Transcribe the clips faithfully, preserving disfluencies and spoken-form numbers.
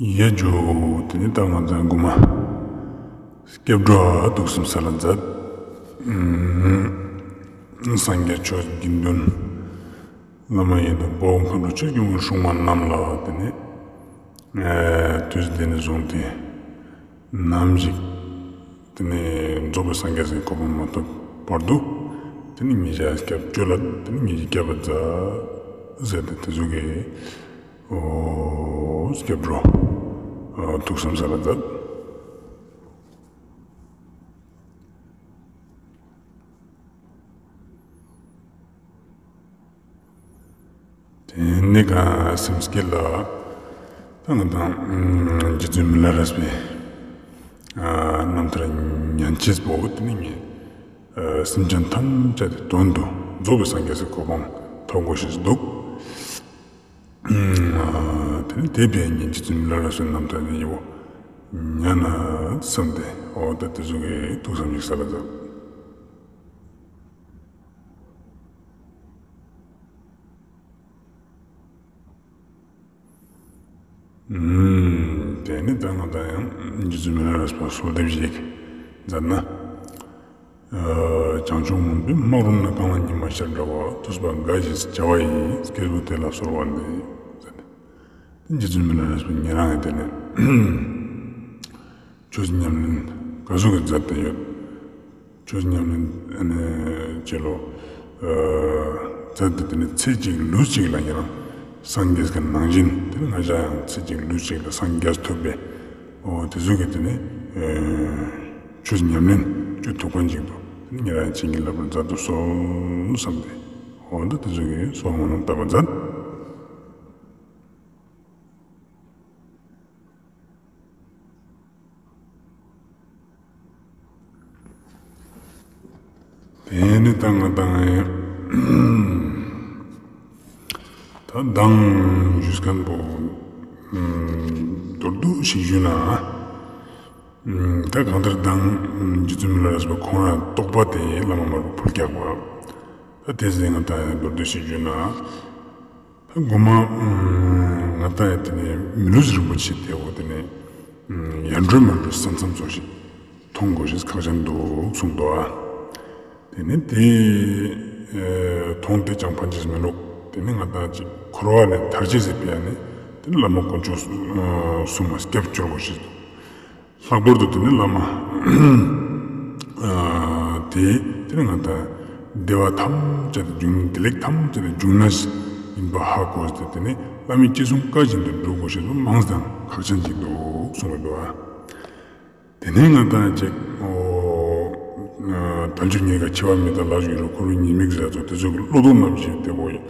ཡ་ཇུ། དེ་ནེ་ད་ང་དང་གོ་མ་སྐྱབས་འགྲོ་ཐུགས་བསམ་ས་ལ་མཛད། ཨུམ། སངས་རྒྱས་ཆོས་དགེ་འདུན་བླ་མ་ཡི་དམ་དཔའ་བོ་མཁའ་འགྲོ་ཆོས་སྐྱོང་གི་སྲུང་མ་རྣམས་ལ་དེ་ནེ་ཨ་དུས་འདི་ནེ་བཟུང་སྟེ་ནམ་ཞིག་དེ་ནེ་རྫོགས་པའི་སངས་རྒྱས་སི་གོ་འཕང་མ་ཐོབ་བར་དུ་དེ་ནེ་ཉེ་ཞའི་སྐྱབས་བཅོལ་ལ་དེ་ནེ་ཉེ་ཞའི་སྐྱབས་པ་མཛད་ཟེར་ཏེ་དེ་ཟུག་གི་འོ་སྐྱབས་འགྲོ་ཐུགས་བསམ་ས་ལ་མཛད། དེ་ནེ་ག་སེམས་བསྐྱེད་ལ་ད་ང་དང་རྗེ་བཙུན་མི་ལ་རས་པའི་རྣམ་ཐར་ཉན་ཅེས་པོ་དེ་ནེ་ངས་སེམས་ཅན་ཐམས་ཅད་དོན་དུ་རྫོགས་པའི་སངས་རྒྱས་སི་གོ་འཕང་ཐོབ་དགོས་ཤེས་འདུག། དེ་ནེ་དེ་བས་ངས་རྗེ་བཙུན་མི་ལ་རས་པའི་རྣམ་ཐར་ཉན་ན་བསམ་སྟེ་འོ་ད་དེ་ཟུག་གི་ཐུགས་བསམ་ཞིག་ས་ལ་མཛད། དེ་ནེ་ད་ང་དང་ཡང་རྗེ་བཙུན་མི་ལ་རས་པ་གསོལ་འདེབས་ཤིག་མཛད་ན། བྱང་ཆུབ་མུན་པའི་སྨག་རུམ་ན། གང་ལ་ཉི་མ་ཤར་འདྲ་བ། ཐུབ་པ་དགའ་ཞེས་བྱ་བ་ཡི། སྐྱེས་བུ་དེ་ལ་གསོལ་བ་འདེབས། རྗེ་བཙུན་མི་ལ་རས་པ་ཉེ་རང་ངི་དེ་ནེ་ཆོས་ཉམས་ལེན་ག་ཟུག་གི་མཛད་དེ་ཡོད། ཆོས་ཉམས་ལེན་ཨ་ནི་ཅི་ལོ་མཛད་དེ་དེ་ནེ་ཚེ་གཅིག་ལུས་གཅིག་ལ་ཉེ་རང་སངས་རྒྱས་ཀྱི་ནང་བཞིན་དེ་ནེ་ང་ཞ་ཡང་ཚེ་གཅིག་ལུས་གཅིག་ལ་སངས་རྒྱས་ཐོབ་པའི་འོ་དེ་ཟུག་གི་དེ་ནེ་ཆོས་ཉམས་ལེན་ཅོ་ཐུབ་མཁན་ཅིག་ཏུ་དེ་ནེ་ཉེ་རང་བྱིན་གྱིས་བརླབ་པར་མཛད་དུ་གསོལ་བསམ་སྟེ་འོ་ད་དེ་ཟུག་གི་གསོལ་བ་སྨོན་ལམ་བཏབ་པ་མཛད། དེ་ནེ་ད་ང་དང་ད་མདང་ཞུས་མཁན་པོ་མདོར་བསྡུས་ཤིག་ཞུས་ན། ད་གང་ལྟར་མདང་རྗེ་བཙུན་མི་ལ་རས་པ་ཁོང་རང་རྟོགས་པ་དེ་བླ་མ་དམར་པོ་ཕུལ་རྒྱག་པ། ད་དེ་ཟེར་ང་དང་མདོར་བསྡུས་ཤིག་ཞུས་ན། ད་གོ་མ་ང་དང་ཡང་དེ་ནེ་མི་ལུས་རིན་པོ་ཆེ་དེ་བོ་དེ་ནེ་ཡར་འགྲོ་མར་འགྲོ་ས་མཚམས་ཙོགས་ཤིག་མཐོང་དགོས་ཤེས་ཁག་ཅན་འདུག་གསུངས་འདུག་ཨ། དེ་ནེ་དེ་མཐོང་སྟེ་ཅང་ཕན་ཅེས་མི་འདུག། དེ་ནེ་ང་དང་ཅིག་འཁོར་བ་ལས་ཐར་ཅེས་སི་ཕི་ཡ་ནེ་དེ་ནེ་བླ་མ་དཀོན་མཆོག་གསུམ་མ་སྐྱབས་བཅོལ་དགོས་ཤེས་འདུག། ལྷག་པར་དུ་དེ་ནེ་བླ་མ་ཨ་དེ་དེ་ནེ་ང་དང་བདེ་བ་ཐམས་ཅད་དེ་འབྱུང་བདེ་ལེགས་ཐམས་ཅད་དེ་འབྱུང་གནས་ཡིན་པ་ཧ་གོ་སྟེ་དེ་ནེ་བླ་མའི་ཅི་གསུང་བཀའ་བཞིན་དུ་སྒྲུབ་དགོས་ཤེས་པོ་མང་དང་ཁག་ཅན་ཅིག་འདུག་གསུངས་འདུག་ཨ། དེ་ནེ་ང་དང་ཅིག་འོ་དལ་འབྱོར་རྙེད་དཀའ་འཆི་བ་མི་རྟག་ལ་སོགས་ཡོད་རུང་འཁོར་བའི་ཉེས་དམིགས་ཟེར་ཙོགས་དེ་ཚོ་གི་བློ་ལྡོག་རྣམ་བཞི་དེ་བོ་ཡིན།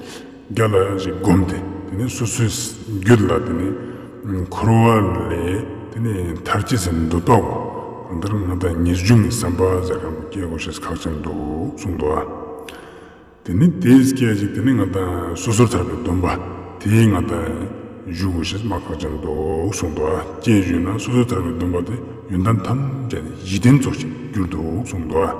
རྒྱ་ལ་ཞིག་བསྒོམས་ཏེ་དེ་ནེ་སོ་སོའི་རྒྱུད་ལ་དེ་ནེ་འཁོར་བ་ལས་དེ་ནེ་ཐར་ཅེས་སི་འདོད་པ་བོ་གང་ལྟར་ང་དང་ངེས་འབྱུང་གི་བསམ་པ་ཟེར་མཁན་པོ་སྐྱེ་དགོས་ཤེས་ཁག་ཅན་འདུག་གསུངས་འདུག་ཨ། དེ་ནེ་དེ་སྐྱེ་ཞིག་དེ་ནེ་ང་དང་སོ་སོར་ཐར་པའི་སྡོམ་པ་དེ་ང་དང་ཞུ་དགོས་ཤེས་མ་ཁག་ཅན་འདུག་གསུངས་འདུག་ཨ། ཅི་ཞུ་ན་སོ་སོར་ཐར་པའི་སྡོམ་པ་དེ་ཡོན་ཏན་ཐམས་ཅད་གཞི་རྟེན་ཙོགས་ཤིག་གྱུར་འདུག་གསུངས་འདུག་ཨ།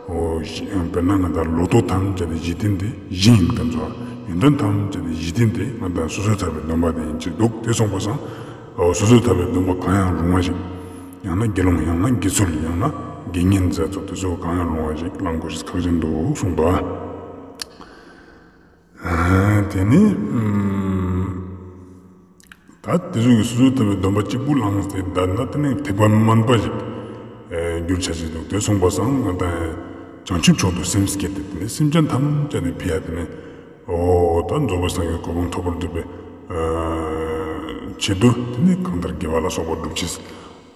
འོ་དཔེར་ན་ང་དང་ལོ་ཏོག་ཐམས་ཅད་དེ་གཞི་རྟེན་དེ་གཞི་ཡིན་མཁན་ཙོགས། ཡོན་ཏན་ཐམས་ཅད་དེ་གཞི་རྟེན་དེ་ང་དང་སོ་སོར་ཐར་པའི་སྡོམ་པ་དེ་ཡིན་ཅིག་འདུག། དེ་སོང་པ་སང་འོ་སོ་སོར་ཐར་པའི་སྡོམ་པ་གང་ཡང་རུང་བ་ཞིག། ཡང་ན་དགེ་སློང་ཡང་ན་དགེ་ཚུལ་ཡང་ན་དགེ་བསྙེན་ཟེར་ཙོགས་དེ་ཚོ་གང་ཡང་རུང་བ་ཞིག་བླང་དགོས་ཤེས་ཁག་ཅན་འདུག་གསུངས་འདུག། ཨ་དེ་ནེ་ད་དེ་ཚོ་གི་སོ་སོར་ཐར་པའི་སྡོམ་པ་གཅིག་པུ་བླངས་ཏེ་བསྡད་ན་དེ་ནེ་ཐེག་པ་དམན་པ་ཞིག་གྱུར་ཆ་ཅེས་འདུག། དེ་སོང་པ་སང་ང་དང་བྱང་ཆུབ་མཆོག་ཏུ་སེམས་བསྐྱེད་དེ་དེ་ནེ་སེམས་ཅན་ཐམས་ཅད་དེ་ཕི་ཡ་དེ་ནེ་འོ་ད་རྫོགས་པའི་སངས་རྒྱས་གོ་འཕང་ཐོབ་པར་འདོད་པའི་ཆེད་དུ་དེ་ནེ་གང་ལྟར་དགེ་བ་ལ་སོགས་པ་སྒྲུབ་ཅེས།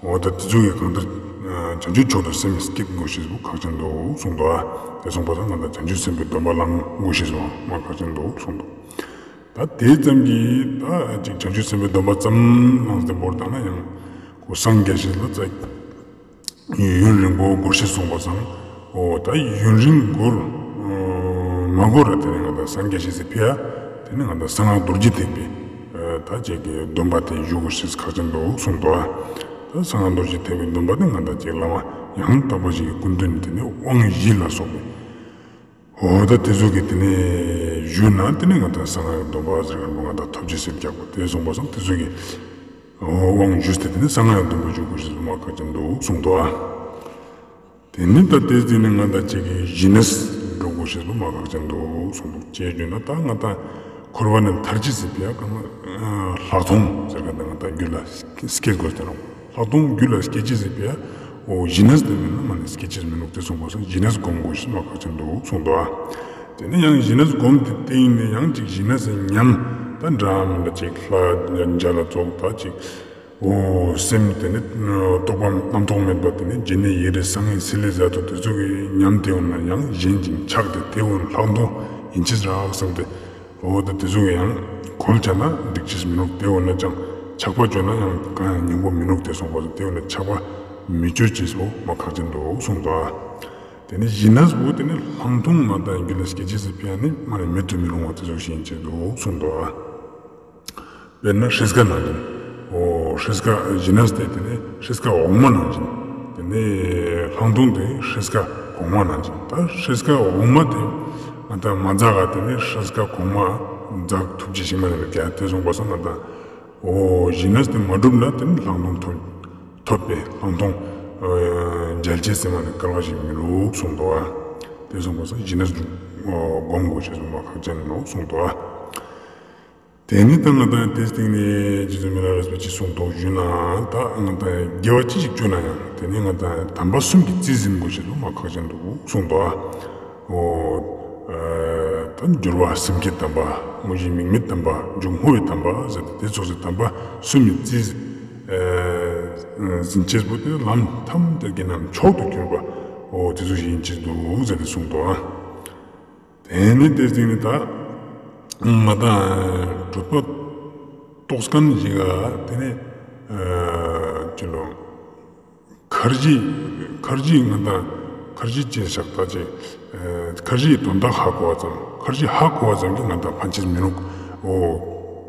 འོ་ད་དེ་ཚོ་གི་གང་ལྟར་བྱང་ཆུབ་མཆོག་ཏུ་སེམས་བསྐྱེད་དགོས་ཤེས་པོ་ཁག་ཅན་འདུག་གསུངས་འདུག། ཨ་དེ་སོང་པ་སང་ང་དང་བྱང་ཆུབ་སེམས་དཔའི་སྡོམ་པ་བླང་དགོས་ཤེས་པོ་མ་ཁག་ཅན་འདུག་གསུངས་འདུག། ད་དེ་ཙམ་གྱིས་ད་ཅིག་བྱང་ཆུབ་སེམས་དཔའི་སྡོམ་པ་ཙམ་བླངས་ཏེ་བོར་བཏང་ན་ཡང་ཁོ་སངས་རྒྱས་ཤེས་ལ་ཙ་ཡུན་རིང་པོ་འགོར་ཤེས་སོང་པ་སང་འོ་ད་ཡུན་རིང་འགོར་མ་འགོར་ར་དེ་ནེ་ང་དང་སངས་རྒྱས་ཤེས་སི་ཕི་ཡ་དེ་ནེ་ང་དང་གསང་སྔགས་རྡོ་རྗེ་ཐེག་པའི་ད་ཅིག་གི་སྡོམ་པ་དེ་ཞུ་དགོས་ཤེས་ཁག་ཅན་འདུག་གསུངས་འདུག། ཨ་ད་གསང་སྔགས་རྡོ་རྗེ་ཐེག་པའི་སྡོམ་པ་དེ་ང་དང་ཅིག་བླ་མ་ཡང་དག་པ་ཞིག་གི་སྐུ་མདུན་དེ་ནེ་དབང་བཞི་ལ་སོགས་པའི་འོ་ད་དེ་ཚོ་གི་དེ་ནེ་ཞུས་ན་དེ་ནེ་ང་དང་གསང་སྔགས་སྡོམ་པ་ཟེར་མཁན་པོ་ང་དང་ཐོབ་ཅེས་སི་རྒྱག་པ་དེ་སོང་པ་སང་དེ་ཚོ་གི་ དབང་ཞུས་ཏེ་དེ་ནི་གསང་སྔགས་ཡང་སྡོམ་པ་འཇུག་དགོས་ཤེས་པོ་མ་ཁག་ཅན་འདུག་གསུངས་འདུག་ཨ། དེ་ནི་ད་དེ་དེ་ནི་ང་དང་ཅིག་གི་ཞི་གནས་འགྲུབ་དགོས་ཤེས་པོ་མ་ཁག་ཅན་འདུག་གསུངས་འདུག་ཅེས་བརྗོད་ན་ད་ང་དང་འཁོར་བ་ནས་ཐར་ཅེས་སི་ཕི་ཡ་གང་ལ་ལྷག་མཐོང་ཟེར་ག་ད་ང་དང་རྒྱུད་ལ་སྐྱེ་དགོས་ཏེ་ནོག་ལྷག་མཐོང་རྒྱུད་ལ་སྐྱེ་ཅེས་སི་ཕི་ཡ་འོ་ཞི་གནས་དེ་མིན་ན་མ་ནི་སྐྱེ་ཅེས་མི་ནུག་དེ་གསུངས་པ་སང་ཞི་གནས་སྒོམ་དགོས་ཤེས་མ་ཁག་ཅན་འདུག་གསུངས་འདུག་ཨ། དེ་ནི་ཡང་ཞི་གནས་སྒོམ་དེ་སྟེང་ནས་ཡང་ཅིག་ཞི་གནས་སི་ཉམས་ད་འདྲ་མི་འདྲ་ཅིག་ལྷ་འཇའ་ལ་རྫོགས་ད་ཅིག་འོ་སེམས་དེ་ནི་རྟོག་པ་རྣམ་རྟོག་མེད་པ་དེ་ནི་འཇིག་རྟེན་ཡེ་རེ་སང་ངེ་སི་ལེ་ཟ་ཐོ་དེ་ཚོ་གི་ཉམས་དེ་འོ་ན་ཡང་གཞན་ཅིག་ཆགས་ཏེ་དེ་འོ་ན་ལྷག་མཐོང་ཡིན་ཅེས་རག་བསམ་སྟེ། འོ་ད་དེ་ཚོ་གི་ཡང་གོལ་ཆ་ན་འགྲིག་ཅེས་མི་ནུག་དེ་འོ་ན་ཅང་ཆགས་པ་བཅོས་ན་ཡང་གང་ཡང་སྙིང་པོ་མི་ནུག་དེ་གསུངས་པ་སང་དེ་འོ་ན་ཆགས་པ་མི་བཅོས་ཅེས་པོ་མ་ཁག་ཅན་འདུག་གསུངས་འདུག་ཨ། དེ་ནི་ཞི་གནས་པོ་དེ་ནི་ལྷག་མཐོང་ང་དང་རྒྱུད་ལ་སྐྱེ་ཅེས་སི་ཕི་ཡ་ནི་མ་ནི་མེད་དུ་མི་རུང་བ་དེ་ཚོ་ཞིག་ཡིན་ཅེས་འདུག་གསུངས་འདུག་ཨ། དཔེར་ན་ཤྲཱི་ཀ་ནང་བཞིན། འོ་ཤྲཱི་ཀ་ཞི་གནས་དེ་དེ་ནི་ཤྲཱི་ཀ་འོག་མ་ནང་བཞིན། དེ་ནི་ལྷག་མཐོང་དེ་ཤྲཱི་ཀ་གོང་མ་ནང་བཞིན། ད་ཤྲཱི་ཀ་འོག་མ་དེ་ང་དང་མ་འཛག་ག་དེ་ནི་ཤྲཱི་ཀ་གོང་མ་འཛག་ཐུབ་ཅེས་ཤིག་མ་ནི་མེད་ཀྱང་དེ་གསུངས་པ་སང་ང་དང་འོ་ཞི་གནས་དེ་མ་གྲུབ་ན་དེ་ནི་ལྷག་མཐོང་ཐོབ་ཐོབ་པའི་ལྷག་མཐོང་མཇལ་ཅེས་སི་མ་ནི་སྐལ་བ་ཞིག་མི་རུག་གསུངས་འདུག་ཨ། དེ་གསུངས་པ་སང་ཞི་གནས་སྒོམ་དགོས་ཤེས་པོ་མ་ཁག་ཅན་ནོག་གསུངས་འདུག་ཨ། དེ་ནི་ད་ང་དང་དེ་སྟེང་ནས་རྗེ་བཙུན་མི་ལ་རས་པས་ཅི་གསུངས་འདུག་ཞུས་ན་ད་ང་དང་དགེ་བ་ཅི་ཞིག་བཅོ་ན་ཡང་དེ་ནི་ང་དང་དམ་པ་གསུམ་གྱི་རྩིས་ཟིན་དགོས་ཤེས་པོ་མ་ཁག་ཅན་འདུག་གསུངས་འདུག་ཨ། འོ་ད་འགྱུར་བ་སེམས་བསྐྱེད་དམ་པ་དངོས་གཞི་དམིགས་མེད་དམ་པ་འཇུག་སྨྲ་བའི་དམ་པ་ཟེར་ཏེ་དེ་ཚོགས་སི་དམ་པ་གསུམ་གྱི་རྩིས་ཟིན་ཅེས་པོ་དེ་ལམ་ཐམས་ཅད་ཀྱི་ནང་མཆོག་ཏུ་གྱུར་པ་འོ་དེ་ཚོ་ཞིག་ཡིན་ཅེས་འདུག་ཟེར་ཏེ་གསུངས་འདུག་ཨ། དེ་ནི་དེ་སྟེང་ནི་ད་ང་དང་གྲུབ་པ་རྟོགས་མཁན་ཞིག་ག་དེ་ནི་ཅི་ལོ་ཁར་ཇི་ཁར་ཇི་ང་དང་ཁར་ཇི་ཅེས་བཞག་ད་ཅེ་ཁར་ཇིའི་དོན་དག་ཧ་གོ་བ་ཙམ་ཁར་ཇི་ཧ་གོ་བ་ཙམ་གྱིས་ང་དང་ཕན་ཅེས་མི་རུག་འོ་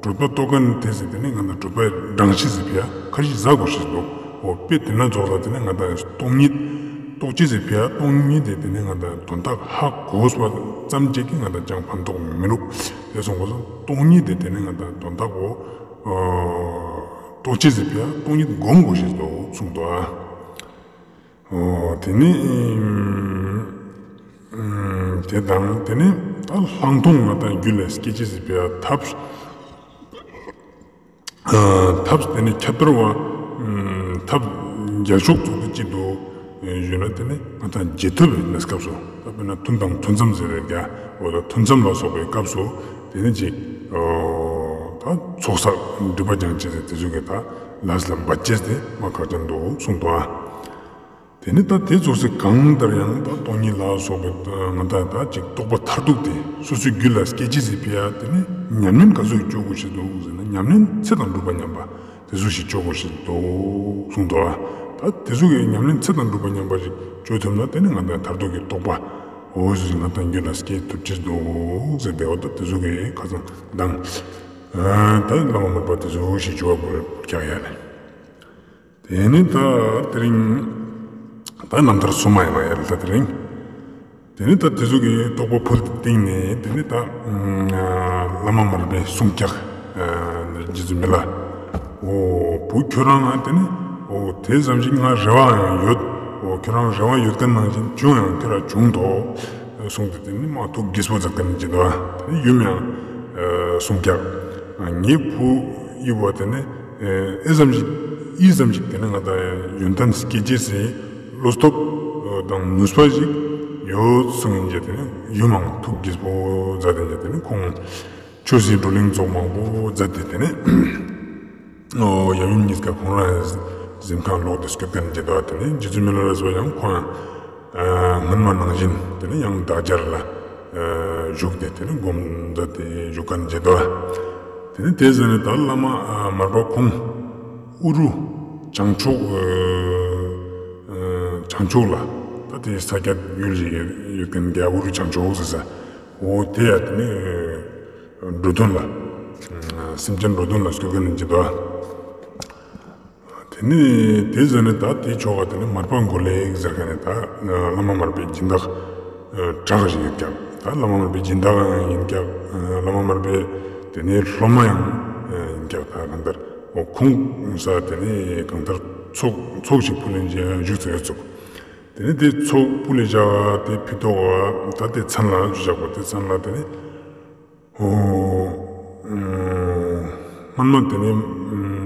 གྲུབ་པ་རྟོགས་མཁན་དེ་ཟེར་དེ་ནི་ང་དང་གྲུབ་པའི་རང་གཤིས་ཟེར་ཕི་ཡ་ཁར་ཇི་ཟ་དགོས་ཤེས་འདུག་འོ་དཔེ་དེ་ན་རྫོགས་ལ་དེ་ནི་ང་དང་སྟོང་ཉིད་རྟོགས་ཅེས་སི་ཕི་ཡ་སྟོང་ཉིད་དེ་དེ་ནི་ང་དང་དོན་དག་ཧ་གོ་བ་ཙམ་ཅིག་གིས་ང་དང་ཅང་ཕན་ཐོགས་མི་རུག་དེ་སོང་བ་སང་སྟོང་ཉིད་དེ་དེ་ནི་ང་དང་དོན་དག་འོ་རྟོགས་ཅེས་སི་ཕི་ཡ་སྟོང་ཉིད་སྒོམ་དགོས་ཤེས་འདུག་གསུངས་འདུག་ཨ། འོ་དེ་ནི་དེ་དང་དེ་ནི་ད་ལྷག་མཐོང་ང་དང་རྒྱུད་ལ་སྐྱེ་ཅེས་སི་ཕི་ཡ་ཐབས་ཐབས་དེ་ནི་ཁྱད་པར་བ་ཐབས་རྒྱ་ཤོག་ཚོགས་ཏེ་ཅི་འདུག་ཞུས་ན་དེ་ནི་ང་དང་རྗེས་ཐོབ་པའི་གནས་སྐབས་སུ་ད་དཔེར་ན་ཐུན་དང་ཐུན་མཚམས་ཟེར་བའི་རྒྱ་འོ་ད་ཐུན་མཚམས་ལ་སོགས་པའི་སྐབས་སུ་དེ་ནི་ཅི་ད་ཚོགས་བསགས་སྒྲིབ་པ་སྦྱང་ཅེས་ཟེར་དེ་ཚོ་གི་ད་ལས་ལ་འབད་ཅེས་དེ་མ་ཁག་ཅན་འདུག་གསུངས་འདུག་ཨ། དེ་ནི་ད་དེ་ཚོགས་སི་གང་ལྟར་ཡང་ད་སྟོང་ཉིད་ལ་སོགས་པའི་ང་དང་ད་ཅིག་རྟོགས་པ་མཐར་ཐུག་དེ་སོ་སོའི་རྒྱུད་ལ་སྐྱེ་ཅེས་སི་ཕི་ཡ་དེ་ནི་ཉམས་ལེན་ག་ཚོད་བཅོ་དགོས་ཤེས་འདུག་ཟེར་ན་ཉམས་ལེན་ཚེ་དང་སྒྲུབ་པ་མཉམ་པ་དེ་ཚོ་ཞིག་བཅོ་དགོས་ཤེས་འདུག་གསུངས་འདུག་ཨ། ད་དེ་ཚོ་གི་ཉམས་ལེན་ཚེ་དང་སྒྲུབ་པ་མཉམ་པ་ཞིག་བཅོ་ཐུབ་ན་དེ་ནི་ང་དང་མཐར་ཐུག་གི་རྟོགས་པ་འོ་ཟེར་ང་དང་རྒྱུད་ལ་སྐྱེ་ཐུབ་ཅེས་འདུག་ཟེར་ཏེ་འོ་ད་དེ་ཚོ་གི་ཁ་སང་དང་ད་བླ་མ་མར་པ་དེ་ཚོ་ཞིག་བཅོ་བ་བོར་ཀྱག་ཡ་ལེ། དེ་ནི་ད་དེ་རིང་ད་རྣམ་ཐར་སོ་མ་ཡིན་ན་ཡ་ལེ་ད་དེ་རིང་། དེ་ནི་ད་དེ་ཚོ་གི་རྟོགས་པ་ཕུལ་ཏེ་སྟེང་ནས་དེ་ནི་ད་བླ་མ་མར་པས་གསུངས་ཀྱག་རྗེ་བཙུན་མི་ལ། འོ་བུ་ཁྱོད་རང་ང་དེ་ནི་འོ་དེ་ཙམ་ཞིག་ང་རེ་བ་ཡང་ཡོད། འོ་ཁྱོད་རང་རེ་བ་ཡོད་མཁན་ནང་བཞིན་བྱུང་ཡང་ཁྱོད་ར་བྱུང་དོ། གསུངས་ཏེ་དེ་ནི་མ་ཐུགས་དགྱེས་པོ་མཛད་མཁན་ཅིག་འདུག་བ། དེ་ནི་ཡུམ་ཡང་གསུངས་ཀྱག་ངའི་བུ་ཡི་བ་དེ་ནི་ཨེ་ཙམ་ཞིག་ཨི་ཙམ་ཞིག་དེ་ནི་ང་དང་ཡོན་ཏན་སྐྱེ་ཅེས་སི་བློ་སྟོབས་དང་ནུས་པ་ཞིག་ཡོད་གསུངས་ཡིན་གྱི་དེ་ནི་ཡུམ་ཡང་ཐུགས་དགྱེས་པོ་མཛད་དེ་དེ་ནི་ཁོང་ཆོས་སྲིད་བགྲོ་གླེང་ཚོགས་མང་པོ་མཛད་དེ་དེ་ནི། འོ་ཡབ་ཡུམ་གཉིས་ཀ་ཁོང་རང་གཟིམ་ཁང་ལོག་སྟེ་སྐྱོད་མཁན་ཅིག་འདུག་དེ་ནི་རྗེ་བཙུན་མི་ལ་རས་པ་ཡང་ཁོང་ཡང་སྔོན་མ་ནང་བཞིན་དེ་ནི་ཡང་བདག་ཅག་ལ་བཞུགས་ཏེ་དེ་ནི་སྒོམ་མཛད་དེ་བཞུགས་མཁན་ཅིག་འདུག་དེ་ནི་དེ་ཟེར་ནས་ད་བླ་མ་མར་པ་ཁོང་ཨུ་རུ་བྱང་ཕྱོགས་བྱང་ཕྱོགས་ལ་ད་དེ་ས་སྐྱ་ཡུལ་ཞིག་ཡོད་མཁན་གྱི་ཨུ་རུ་བྱང་ཕྱོགས་ཟེར་ས་འོ་དེ་ཡ་དེ་ནི། འགྲོ་དོན་ལ། སེམས་ཅན་འགྲོ་དོན་ལ་སྐྱོད་མཁན་ཅིག་འདུག་དེ་ནི་དེ་ཟེར་ནས་ད་དེ་ཕྱོགས་ཀ་དེ་ནི་མར་པ་མགོ་ལེགས་ཟེར་མཁན་ནི་ད་བླ་མ་མར་པའི་སྦྱིན་བདག་གྲགས་ཤིག་ཡོད་ཀྱག་ད་བླ་མ་མར་པའི་སྦྱིན་བདག་ཡང་ཡིན་ཀྱག་བླ་མ་མར་པའི་དེ་ནི་སློབ་མ་ཡང་ཡིན་ཀྱག་ད་གང་ལྟར་ ཁོང་ས་དེ་ནི་གང་ལྟར་ཚོགས་ཚོགས་ཤིག་ཕུལ་ནས་བཞུགས་ཚར་ཡོད་ཚུགས། དེ་ནི་དེ་ཚོགས་ཕུལ་ནས་བཞག་དེ་ཕི་ཏོག་ད་དེ་མཚན་ལ་ཞུ་བཞག་པ་དེ་མཚན་ལ་དེ་ནི། ཨོ། སྔན་མ་དེ་ནི་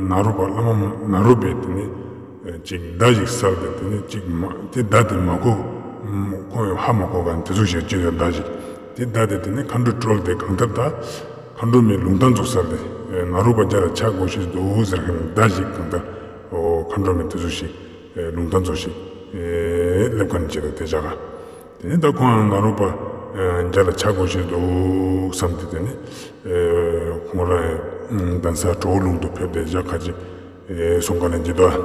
ནཱ་རོ་པ་བླ་མ་ནཱ་རོ་པས་དེ་ནི་ཅིག་མདའ་ཞིག་བསལ་ཏེ་དེ་ནི་ཅིག་མ་དེ་མདའ་དེ་མ་གོ། ཁོང་ཧ་མ་གོ་ག་དེ་ཚོ་ཞིག་ཅིག་མདའ་ཞིག་དེ་མདའ་དེ་དེ་ནི་མཁའ་འགྲོ་བཀྲོལ་ཏེ་གང་ལྟར་ད་མཁའ་འགྲོ་མའི་ལུང་བསྟན་ཚོགས་བསལ་ཏེ་ནཱ་རོ་པ་མཇལ་ལ་ཆ་དགོས་ཤེས་འདུག་ཟེར་མཁན་མདའ་ཞིག་གང་ལྟར་ཨོ་མཁའ་འགྲོ་མའི་དེ་ཚོ་ཞིག་ལུང་བསྟན་ཚོགས་ཤིག་སླེབས་མཁན་ཅིག་དང་དེ་བཞག་ག་དེ་ནི་ད་ཁོང་ནཱ་རོ་པ་མཇལ་ལ་ཆ་དགོས་ཤེས་འདུག་བསམ་སྟེ་དེ་ནི་ཁོང་རང་གདན་ས་གྲོ་བོ་ལུང་དུ་ཕེབས་ཏེ་ཞག་ཁ་ཅིག་སོང་མཁན་ཅིག་དང་།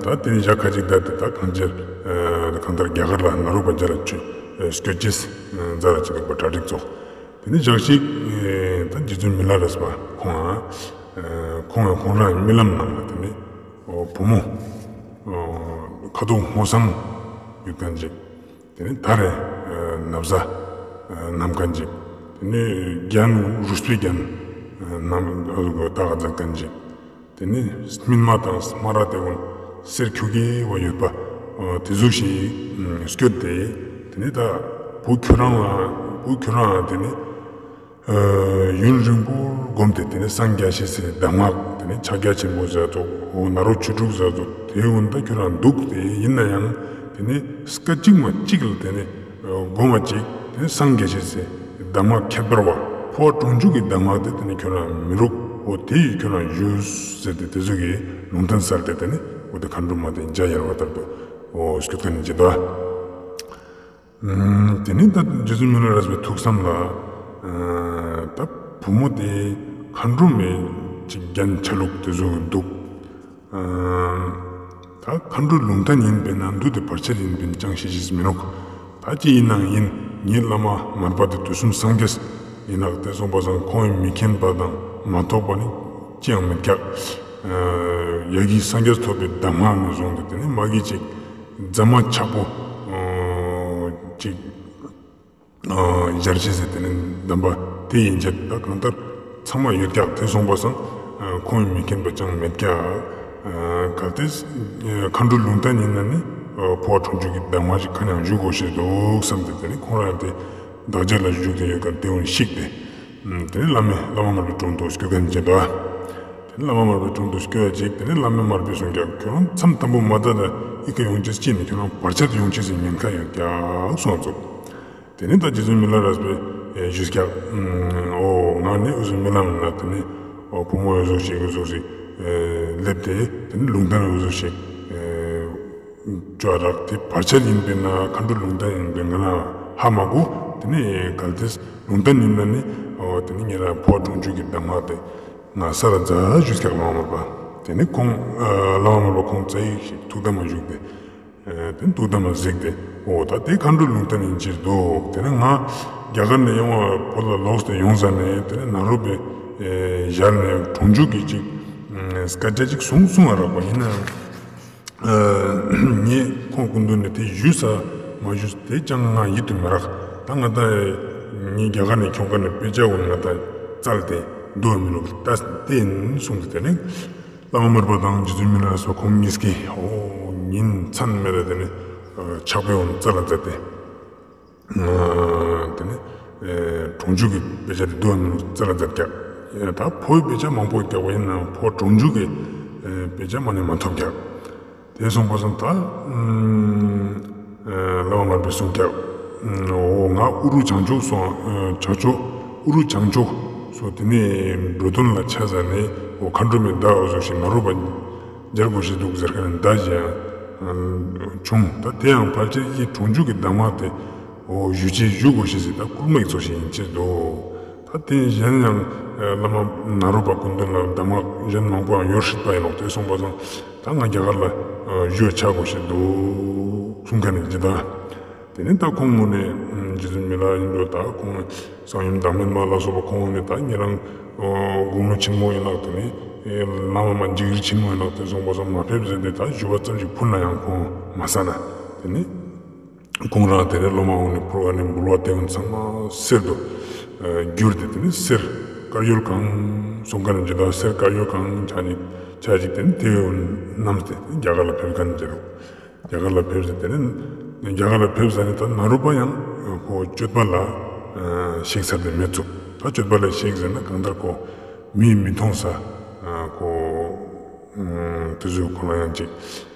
ད་དེ་ནི་ཞག་ཁ་ཅིག་ད་དེ་ད་གང་ཅིར་གང་ལྟར་རྒྱ་གར་ལ་ནཱ་རོ་པ་མཇལ་ལ་སྐྱོད་ཅེས་མཛད་ལ་ཅིག་འདུག་པ་གྲ་སྒྲིག་ཚོགས། དེ་ནི་ཞག་ཅིག་ད་རྗེ་བཙུན་མི་ལ་རས་པ་ཁོང་ཁོང་ཁོང་རང་རྨི་ལམ་ནང་ལ་དེ་ནི་བུ་མོ་ཁ་དོག་སྔོ་སངས་ཡོད་མཁན་ཅིག་དེ་ནི་ད་རེ་ན་བཟའ་བསྣམས་མཁན་ཅིག་དེ་ནི་རྒྱན་རུས་པའི་རྒྱན་བསྣམས་ཏག་མཛད་མཁན་ཅིག་དེ་ནི་སྨིན་མ་དང་སྨ་ར་དེ་ཀུན་གསེར་ཁྱུག་གེ་བ་ཡོད་པ་དེ་ཟུག་ཞིག་སྐྱོད་དེ། དེ་ནི་ད་བུ་ཁྱོད་རང་ལ་བུ་ཁྱོད་རང་ལ་དེ་ནི་ཡུན་རིང་པོར་བསྒོམས་ཏེ་དེ་ནི་སངས་རྒྱས་ཤེས་སི་གདམས་ངག་དེ་ནི་ཕྱག་རྒྱ་ཆེན་པོ་ཟེར་ཏོ་ནཱ་རོ་ཆོས་དྲུག་ཟེར་ཏོ་དེ་འོན་ད་ཁྱོད་རང་འདུག་དེ་ཡིན་ན་ཡང་དེ་ནི་སྐད་ཅིག་མ་གཅིག་ལ་དེ་ནི་སྒོམ་པ་ཅིག་དེ་ནི་སངས་རྒྱས་ཤེས་སི་གདམས་ངག་ཁྱད་པར་བ་འཕོ་བ་གྲོང་འཇུག་གི་གདམས་ངག་དེ་དེ་ནི་ཁྱོད་རང་མི་རུག་འོ་དེ་ཡིས་ཁྱོད་རང་ཞུས་ཟེར་ཏེ་དེ་ཟུག་གི་ལུང་བསྟན་སལ་ཏེ་དེ་ནི་འོ་དེ་མཁའ་འགྲོ་མ་དེ་འཇའ་ཡལ་བ་ལྟར་དུ་འོ་སྐྱོད་མཁན་ཅིག་དང་། དེ་ནི་ད་རྗེ་བཙུན་མི་ལ་རས་པའི་ཐུགས་བསམ་ལ་ད་བུ་མོ་དེ་མཁའ་འགྲོ་མའི་ཅིག་རྒྱན་ཆ་ལུགས་དེ་ཟུག་འདུག་ད་མཁའ་འགྲོའི་ལུང་བསྟན་ཡིན་པས་ན་འདུག་དེ་བར་ཆད་ཡིན་པས་ན་ཅང་ཤེས་ཤེས་མི་ནུག་ད་ཅི་ཡིན་ནའང་ཡིན། ངའི་བླ་མ་མར་པ་དེ་དུས་གསུམ་སངས་རྒྱས་ཡིན་ནོག་དེ་སོང་པ་སང་ཁོང་ཡི་མི་མཁྱེན་པ་དང་མ་ཐོབ་པ་ནི་ཅི་ཡང་མེད་ཀྱག་ཡ་གི་སངས་རྒྱས་ཐོབ་པའི་གདམས་ངག་ནས་བཟུང་སྟེ་དེ་ནི་མ་གི་ཅིག་རྫ་མ་ཆག་པོ་ཅིག་སྦྱར་ཅེས་ཟེར་དེ་ནི་གདམས་པ་དེ་ཡིན་ཅེས་ད་གང་ལྟར་ཚང་མ་ཡོད་ཀྱག་དེ་སོང་པ་སང་ཁོང་ཡི་མི་མཁྱེན་པ་ཅང་མེད་ཀྱག་གལ་ཏེ་མཁའ་འགྲོའི་ལུང་བསྟན་ཡིན་ན་ནི་འཕོ་བ་གྲོང་འཇུག་གི་གདམས་ངག་ཅིག་ག་ནང་ཞུ་དགོས་ཤེས་འདུག་བསམ་སྟེ་དེ་ནི་ཁོང་རང་དེ་བདག་ཅག་ལ་བཞུགས་ཏེ་ཡོད་ཀྱག་དེ་འོན་ཤིག་སྟེ། དེ་ནི་བླ་མ་བླ་མ་མར་པའི་དྲུང་དུ་སྐྱོད་མཁན་ཅིག་དང་། དེ་ནི་བླ་མ་མར་པའི་དྲུང་དུ་སྐྱོད་ཅིག་དེ་ནི་བླ་མ་མར་པས་གསུངས་ཀྱག་ཁྱོད་རང་མཚམས་དམ་པོ་མ་བཏང་ན་ཨི་ཀ་ཡོང་ཅེས་ཅི་ནི་ཁྱོད་རང་བར་ཆད་ཡོང་ཅེས་སི་ཉེན་ཁ་ཡོད་ཀྱག་གསུངས་ཙོག་དེ་ནི་ད་རྗེ་བཙུན་མི་ལ་རས་པས་ཞུས་ཀྱག་འོ་ང་ནི་འུ་ཟུག་རྨི་ལམ་ན་དེ་ནི་བུ་མོ་འུ་ཟུག་ཞིག་འུ་ཟུག་ཞིག་སླེབས་ཏེ་དེ་ནི་ལུང་བསྟན་འུ་ཟུག་ཞིག་ཅོ་རག་དེ་བར་ཆད་ཡིན་པས་ན་མཁའ་འགྲོ་ལུང་བསྟན་ཡིན་པས་ང་ལ་ཧ་མ་གོ་དེ་ནི་གལ་ཏེ་ལུང་བསྟན་ཡིན་ན་ནི་འོ་དེ་ནི་ངེད་རང་འཕོ་བ་གྲོང་འཇུག་གི་གདམས་ངག་དེ་ང་སལ་མཛད་ཞུས་ཀྱག་བླ་མ་མར་པ། དེ་ནི་ཁོང་བླ་མ་མར་པ་ཁོང་ཙ་ཡིག་ཞིག་ཐུགས་དམ་ལ་བཞུགས་ཏེ། དེ་ཐུགས་དམ་ལ་གཟིགས་ཏེ་འོ་ད་དེ་མཁའ་འགྲོའི་ལུང་བསྟན་ཡིན་ཕྱིར་འདུག་དེ་ནི་ང་རྒྱ་གར་ནས་ཡོང་བ་བོད་ལ་ལོག་སྟེ་ཡོང་ཟ་ནས་དེ་ནི་ནཱ་རོ་པའི་ཞལ་ནས་གྲོང་འཇུག་གི་ཅིག་སྐད་ཆ་ཅིག་གསུངས་གསུངས་ཨ་རག་པ་ཡིན་ནའང་། ངས་ཁོང་སྐུ་མདུན་ནས་དེ་ཞུས་ས་མ་ཞུས་ས་དེ་ཅང་ང་ཡིད་དུ་མི་རག་ད་ང་ད་ངས་རྒྱ་གར་ནས་ཁྱོང་ཁན་ནི་དཔེ་ཆ་འོ་ང་ད་བཙལ་ཏེ་འདུག་མི་ནུག་ད་དེ་ཡིན་གསུངས་ཏེ་དེ་ནི་བླ་མ་མར་པ་དང་རྗེ་བཙུན་མི་ལ་རས་པ་ཁོང་གཉིས་ཀས་འོ་ཉིན་མཚན་མེད་ལ་དེ་ནི་ཕྱག་དཔེ་འོ་བཙལ་ལ་མཛད་དེ། དེ་ནི་གྲོང་འཇུག་གི་དཔེ་ཆ་དེ་འདུག་མི་ནུག་བཙལ་ལ་མཛད་ཀྱག་ད་འཕོ་བའི་དཔེ་ཆ་མང་པོ་ཀྱག་པ་ཡིན་ནའང་འཕོ་བ་གྲོང་འཇུག་གི་དཔེ་ཆ་མ་ནི་མ་ཐོབ་ཀྱག་དེ་སོང་པ་སང་ད་བླ་མ་མར་པས་གསུངས་ཀྱག་འོ་ང་ཨུ་རུ་བྱང་ཕྱོགས་སོང་བྱང་ཕྱོགས་ཨུ་རུ་བྱང་ཕྱོགས་སོ་དེ་ནས་འགྲོ་དོན་ལ་ཆ་ཟ་ནས་འོ་མཁའ་འགྲོ་མའི་བརྡ་འོ་ཟུག་ཞིག་ནཱ་རོ་པ་མཇལ་དགོས་ཤེས་འདུག་ཟེར་ཁན་ནི་བརྡ་ཞིག་ཡང་བྱུང་། ད་དེ་ཡང་ཕལ་ཆེར་ཨི་གྲོང་འཇུག་གི་གདམས་ངག་དེ་འོ་ཞུ་ཅེས་ཞུ་དགོས་ཤེས་ཟེར་ད་བསྐུལ་མ་ཡིག་ཚོགས་ཤིག་ཡིན་ཕྱིར་འདུག་ད་དེ་གཞན་ཡང་བླ་མ་ནཱ་རོ་པ་སྐུ་མདུན་ལ་གདམས་ངག་གཞན་མང་པོ་ཡང་ཡོད་སྲིད་པ་ཡིན་ནོག་དེ་སོང་པ་སང་ད་ང་རྒྱ་གར་ལ་ཞུ་བ་ཆ་དགོས་ཤེས་འདུག་གསུངས་ཁན་ནི་ཅིག་དང་། དེ་ནས་ད་ཁོང་ངོ་ནས་རྗེ་བཙུན་མི་ལ་ཡིན་འགྲོ་ད་ཁོང་གསང་ཡུམ་བདག་མེད་མ་ལ་སོགས་པ་ཁོང་ངོ་ནས་ད་ཉེ་རང་དགུང་ལོ་ཆེན་མོ་ཡིན་ནོག་དེ་ནས་བླ་མ་མ་འཇིགས་རི་ཆེན་མོ་ཡིན་ནོག་དེ་སོང་པ་སང་མ་ཕེབས་ཟེར་ཏེ་ད་ཞུ་བ་ཙམ་ཞིག་ཕུལ་ན་ཡང་ཁོང་མ་གསན་ན་དེ་ནས། ཁོང་རང་དེ་ནས་སློབ་མ་འོ་ནི་ཕུར་བ་ནི་འབུལ་བ་དེ་ཚང་མ་གསེར་དུ་གྱུར་ཏེ་དེ་ནི་གསེར་ དཀར་ཡོལ་གང་སོང་ཁན་ཅིག་དང་། གསེར་དཀར་ཡོལ་གང་ཆ་ཅིག་ཆ་ཅིག་དེ་ནི་དེ་བོ་བསྣམས་ཏེ་རྒྱ་གར་ལ་ཕེབས་ཁན་ཅིག་དང་། རྒྱ་གར་ལ་ཕེབས་ཏེ་དེ་ནི་རྒྱ་གར་ལ་ཕེབས་ཟ་ནེ་ད་ནཱ་རོ་པ་ཡང་ཁོ་སྤྱོད་པ་ལ་ཨ་གཤེགས་ཚར་ཏེ་མེད་ཚུགས། ད་སྤྱོད་པ་ལ་གཤེགས་ཟེར་ན་གང་ལྟར་ཁོ་མིས་མི་མཐོང་ས་ཨ་ཁོ་ཨ་དེ་ཟུག་ཁོ་ན་ཡང་ཅིག་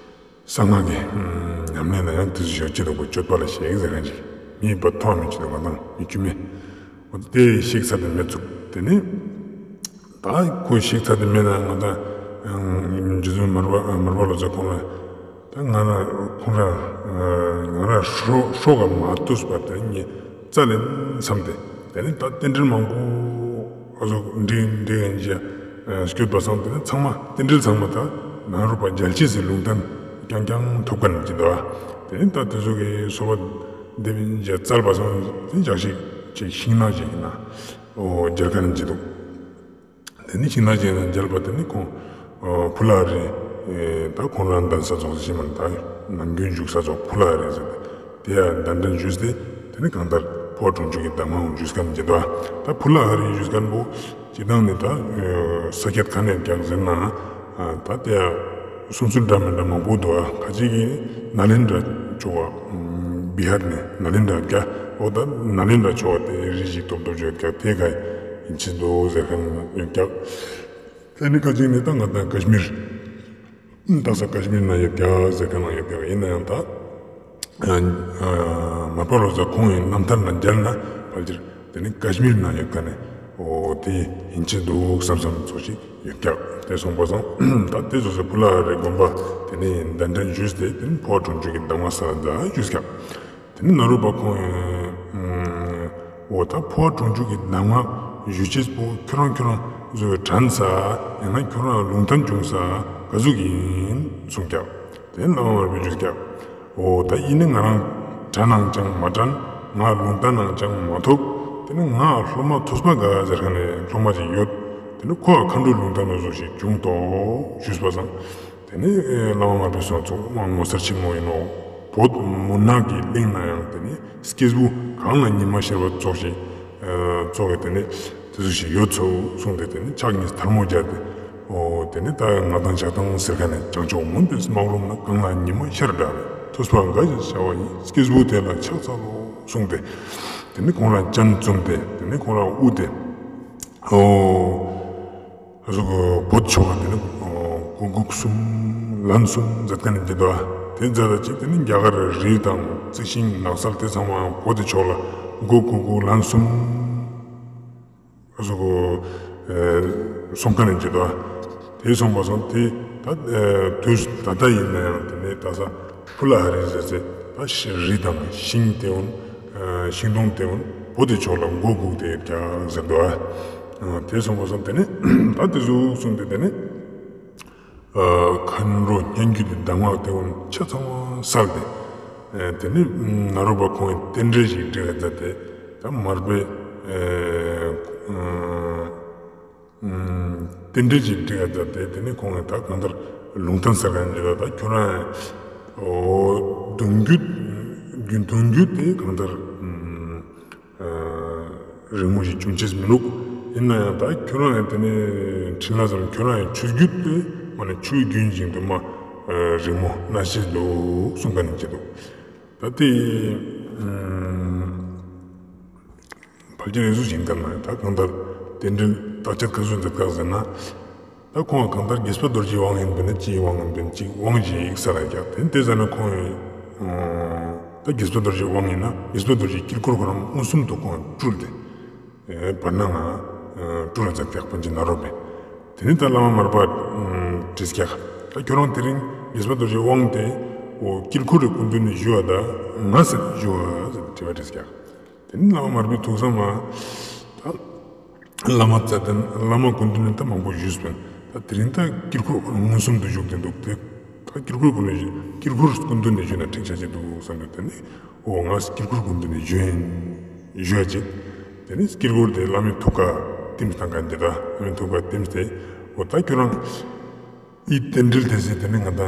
གསང་སྔགས་ཀྱི་ཉམས་ལེན་ལ་ཡང་དེ་ཟུག་ཡོད་ཅེས་དང་། ཁོ་སྤྱོད་པ་ལ་གཤེགས་ཟེར་ཁན་ཅིག་མིས་པ་མཐོང་མི་ཅིག་དང་། ང་དང་མི་དཀྱུས་མས། འོ་དེ་གཤེགས་ཚར་ཏེ་མེད་ཚུགས། དེ་ནི་ད་ཁོ་གཤེགས་ཚར་ཏེ་མེད་ན་ང་དང་རྗེ་བཙུན་མར་པ་མར་པ་ལོ་ཙཱ་ཁོང་ལ་ད་ང་རང་ཁོང་རང་ང་རང་སྲོག་སྲོག་ག་མ་ཐུག་པར་དེ་ངས་རྩ་ལེན་བསམ་སྟེ། དེ་ནི་ད་རྟེན་འབྲེལ་མང་པོ་ཨ་ཟུག་འགྲིག་འགྲིག་ཡིན་ཅེས་སྐྱོད་པ་སང་། དེ་ནི་ཚང་མ་རྟེན་འབྲེལ་ཚང་མ་ད་ནཱ་རོ་པ་མཇལ་ཅེས་སི་ལུང་བསྟན་རྐྱང་རྐྱང་ཐོབ་ཁན་ཅིག་དང་། དེ་ནི་ད་དེ་ཟུག་གི་གསོལ་བ་འདེབས་ཡིན་ཅེས་བཙལ་བ་སང་། དེ་ནི་ཞག་ཅིག་ཅིག་ཤིང་ནགས་ཅིག་ན་འོ་མཇལ་ཁན་ཅིག་དུག། དེ་ནི་ཤིང་ནགས་ཅིག་ན་མཇལ་བ། དེ་ནི་ཁོང་ཨ་ཕུ་ལ་ཧ་རི་ཨེ་ད་ཁོང་རང་གདན་ས་ཙོགས་ཤིག་མ་ད་ནམ་རྒྱུན་བཞུགས་ས་ཙོགས་ཕུ་ལ་ཧ་རི་ཟེར་ཏེ། དེ་ཡང་གདན་འདྲེན་ཞུས་ཏེ་དེ་ནི་གང་ལྟར་འཕོ་བ་གྲོང་འཇུག་གི་གདམས་ངག་འོང་ཞུས་ཁན་ཅིག་དང་། ད་ཕུ་ལ་ཧ་རི་ཞུས་ཁན་བོ་སྤྱིར་བཏང་ནི་ད་ས་ཁྱད་ག་ནས་རྒྱག་ཟེར་ན་ད་དེ་ཡང་གསུང་ཚུལ་འདྲ་མི་འདྲ་མང་པོ་དུག། ཁ་ཅིག་གིས་ནཱ་ལེནྡྲ་ཕྱོགས་པ་བི་ཧར་ནས་ནཱ་ལེནྡྲ་རྒྱ། འོ་ད་ནཱ་ལེནྡྲ་ཕྱོགས་པ་དེ་རི་ཞིག་སྟོབས་སྟོབས་ཅོ་རྒྱ་དེ་ག་ཡིན་ཅི་དུག་ཟེར་ཁན་ཡོད་རྒྱ། དེ་ནི་ཁ་ཅིག་ནི་ད་ང་དང་ཀ་ཤི་མིར་ད་ས་ཀ་ཤི་མིར་ན་ཡོད་རྒྱ་ཟེར་ཁན་ཡོད་རྒྱ། ཡིན་ན་ཡང་ད་མར་པ་ལོ་ཙཱ་ཁོང་གི་རྣམ་ཐར་ན་མཇལ་ན་ཕལ་ཆེར་དེ་ནི་ཀ་ཤི་མིར་ན་ཡོད་ཁན་ནི་འོ་དེ་ཡིན་ཅི་དུག་བསམ་བསམ་ཙོགས་ཤིག་ཡོད་རྒྱ། དེ་སོང་པ་སང་ད་དེ་ཙོགས་སི་ཕུ་ལ་ཧ་རི་དགོན་པ་དེ་ནི་གདན་འདྲེན་ཞུས་ཏེ་དེ་ནི་འཕོ་བ་གྲོང་འཇུག་གི་གདམས་ངག་ས་ད་ཞུས་རྒྱ། དེ་ནི་ནཱ་རོ་པ་ཁོང་ངི་འོ་ད་འཕོ་བ་གྲོང་འཇུག་གི་གདམས་ངག་ཞུ་ཅེས་པོ་ཁྱོད་རང་ཁྱོད་རང་ཟུག་དྲན་ས་ཡང་ན་ཁྱོད་རང་ལུང་བསྟན་བྱུང་ས་ག་ཟུག་ཡིན་གསུངས་རྒྱ། དེ་ནི་བླ་མ་མར་པས་ཞུས་རྒྱ། འོ་ད་ཡིན་ནི་ང་རང་དྲན་ནའང་ཅང་མ་དྲན། ང་ལུང་བསྟན་ནའང་ཅང་མ་ཐོབ། དེ་ནི་ང་སློབ་མ་ཐོས་པ་དགའ་ཟེར་ཁན་ནི་སློབ་མ་ཅིག་ཡོད། དེ་ནི་ཁོ་ཨ་མཁའ་འགྲོའི་ལུང་བསྟན་ནོ་ཟུག་ཞིག་བྱུང་ཏོ་ཞུས་པ་སང་། དེ་ནི་བླ་མ་མར་པས་གསུངས་ཙོགས་ངོ་མཚར་ཆེན་མོ་ཡིན་ནོ། བོད་མུན་ནག་གི་གླིང་ན་ཡང་དེ་ནི་སྐྱེས་བུ་གང་ལ་ཉི་མ་ཤར་བ་ཙོགས་ཤིག་ཙོགས་ཀྱི་དེ་ནི་དེ་ཟུག་ཞིག་ཡོད་ཚུགས་གསུངས་ཏེ་དེ་ནི་ཕྱག་གཉིས་ཐལ་མོ་སྦྱར་ཏེ། འོ་དེ་ནི་ད་ང་དང་ཕྱག་དང་ཟེར་ཁན་ནི་བྱང་ཕྱོགས་མུན་པའི་སྨག་རུམ་ན། གང་ལ་ཉི་མ་ཤར་འདྲ་བའི། ཐོས་པ་དགའ་ཞིང་བྱ་བ་ཡིས། སྐྱེས་བུ་དེ་ལ་ཕྱག་འཚལ་ལོ་གསུངས་ཏེ། དེ་ནི་ཁོང་རང་སྤྱན་བཙུམས་ཏེ་དེ་ནི་ཁོང་རང་དབུ་དེ་འོ་ཨ་ཟུག་བོད་ཕྱོགས་ལ་དེ་ནི་འོ་མགོ་སྒུར་གསུམ་ལན་གསུམ་མཛད་ཁན་ནི་འདི་དོ། དེ་མཛད་ད་ཅིག་དེ་ནི་རྒྱ་གར་རི་དང་རྩི་ཤིང་ནགས་ཚལ་དེ་ཚང་མ་བོད་དེ་ཕྱོགས་ལ་མགོ་སྒུར་སྒུར་ལན་གསུམ་ཨ་ཟུག་ཨེ་སོང་ཁན་ནི་འདི་དོ། དེ་སོང་པ་སང་དེ་ད་ཨེ་དུས་ད་ལྟ་ཡིན་ན་ཡང་དེ་ནི་ད་ས་ཕུ་ལ་ཧ་རི་ཟེར་ཚེ་ད་རི་དང་ཤིང་དེ་འོ་ཨ་ཤིང་སྡོང་དེ་འོ་བོད་དེ་ཕྱོགས་ལ་མགོ་སྒུར་ཏེ་ཡོད་ཀྱག་ཟེར་དོ། ཨ་དེ་སོང་པ་སང་དེ་ནི་ད་དེ་ཟུག་གསུངས་ཏེ་དེ་ནི་ཨ་མཁའ་འགྲོ་སྙན་བརྒྱུད་དེ་གདམས་ངག་དེ་འོ་ཆ་ཚང་མ་སལ་ཏེ། ཨ་དེ་ནི་ནཱ་རོ་པ་ཁོང་གི་རྟེན་འབྲེལ་ཞིག་འགྲིག་ག་མཛད་དེ་ད་མར་པས་ཨ་ཨ་རྟེན་འབྲེལ་ཞིག་འགྲིག་ག་མཛད་དེ། དེ་ནི་ཁོང་གིས་ད་གང་ལྟར་ལུང་བསྟན་ཟེར་ཁན་ནི་ད་ཁྱོད་རང་འོ་གདུང་རྒྱུད་གདུང་རྒྱུད་དེ་གང་ལྟར་ཨ་རིང་མོ་ཞིག་བྱུང་ཅེས་མི་ནུག། ཡིན་ན་ཡང་ད་ཁྱོད་རང་ཡང་དེ་ནི་འཕྲིན་ལས་ཙམ། ཁྱོད་རང་ཡང་ཆོས་བརྒྱུད་དེ་མ་ནི་ཆོས་རྒྱུན་བཞིན་དུ་མ་ཨ་རིང་མོ་གནས་ཤེས་འདུག་གསུངས་ཁན་ནི་འདི་དོ། ད་དེ་ཨ་ཕལ་ཆེར་འི་ཟུག་ཞིག་ཡིན་ཁན་ན་ད་གང་ལྟར་རྟེན་འབྲེལ་བརྟག་དཔྱད་ག་ཟུག་མཛད་ཀྱག་ཟེར་ན། ད་ཁོང་གང་ལྟར་དགྱེས་པ་རྡོ་རྗེའི་དབང་ཡིན་པས་ན་ཅིའི་དབང་ཡིན་པས་ན་ཅིའི་དབང་ཞིག་ཡིག་ས་ལ་ཀྱག། དེ་དེ་ཟེར་ན་ཁོང་ཨ་ད་དགྱེས་པ་རྡོ་རྗེའི་དབང་ཡིན་ན་དགྱེས་པ་རྡོ་རྗེའི་དཀྱིལ་འཁོར་ཁོ་རང་མངོན་སུམ་དུ་ཁོང་སྤྲུལ་ཏེ་ཨེ་བར་སྣང་ང་ཨ་སྤྲུལ་ལ་མཛད་ཀྱག་པཎ་ཆེན་ནཱ་རོ་པས། དེ་ནི་ད་བླ་མ་མར་པ་ཨ་དྲིས་ཀྱག། ད་ཁྱོད་རང་དེ་རིང་དགྱེས་པ་རྡོ་རྗེའི་དབང་དེ་འོ་དཀྱིལ་འཁོར་རི་སྐུ་མདུན་ནས་ཞུ་བ་ད་ང་ཟེར་ཞུ་བ་ཟེར་དྲི་བ་དྲིས་ཀྱག། དེ་ནི་བླ་མ་མར་པའི་ཐུགས་བསམ་ལ་ད་བླ་མ་རྩ་བརྟན་བླ་མ་སྐུ་མདུན་ནས་ད་མང་པོ་ཞུས་པིན། ད་དེ་རིང་ད་དཀྱིལ་འཁོར་མངོན་སུམ་དུ་བཞུགས་ཏེ་འདུག། དེ་ད་དཀྱིལ་འཁོར་སྐུ་མདུན་ཞུ་དཀྱིལ་འཁོར་སྐུ་མདུན་ནས་ཞུས་ན་འགྲིག་ཆ་ཅེས་འདུག་བསམ་པས། དེ་ནི་འོ་ང་དཀྱིལ་འཁོར་སྐུ་མདུན་ནས་ཞུ་ཡིན་ཞུ་ཡ་ཅིག། དེ་ནི་དཀྱིལ་འཁོར་དེ་བླ་མའི་ཐུགས་ཀ་བསྟིམས་བཏང་ཁན་དེ་ད་བླ་མའི་ཐུགས་ཀ་བསྟིམས་ཏེ་འོ་ད་ཁྱོད་རང་འི་རྟེན་འབྲེལ་དེ་ཟེར་དེ་ནི་ང་ད་